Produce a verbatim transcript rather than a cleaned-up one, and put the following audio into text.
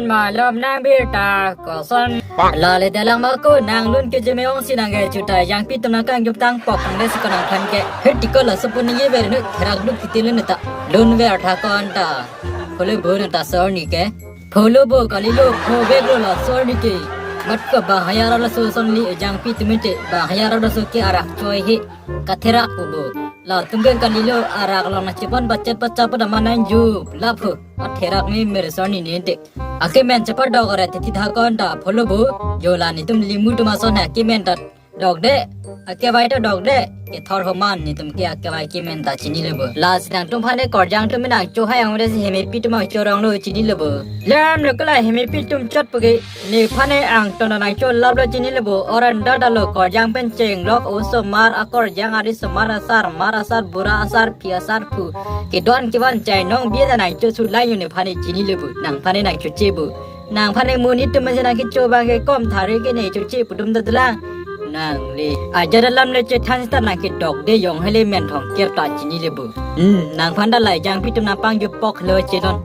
Malom nang birta koson. Lale dalang mako nang lun ke jeme ong si nang ke chuta jangpi tum nang kang jup tang pok nang desi ko nangphan ke. Heti ko laso pu ningje ver nu therak duk titi lun ta. Lun ver tha kon ta. Pholo bo nang ta sor ni ke. Pholo bo kalilo pho bek lo la sor ni ke. Mat ko bang haya ra laso son li jangpi tum te bang haya ra laso ke arak choi he. Katherak pu bo. Latum ke kalilo arak long na chepon bachet pacha pu dama nang jup. Lapho. Atherak me mere sor ni nente. Akemen chepadok ore titi tha kon ta pholo bo. Jo la nitum limu tum ason akemen ta dokde. Akevai ta dokde. Kethor homan nitum ke akevai kemen ta chini le bo. Lasi nangtum phane korjang tum nang cho hai ang re si hemepi tum ang cho rong lo chini le bo. Lam lo kala hemepi tum chot puke. Nephan ne angton nang cho lap lo chini le bo. Oran da da lo korjang pen chenglok osomar akorjang ari somar asar mar asar bura asar phi asar phu. Kedon kevan chai nong bia da nang cho su lai yo nephan ne chini le bo. Nangphan ne nang cho che bo. Nangphan ne monit tum si nang kecho bang ke kom thari ke ne cho che pu tum da dalang. Nang le. Ajar alam le che than sita nang ke dokde jong hele men thong ker ta chini le bo. Hmm, nangphan da lai jangpi tum nang pang jup pok lo che non.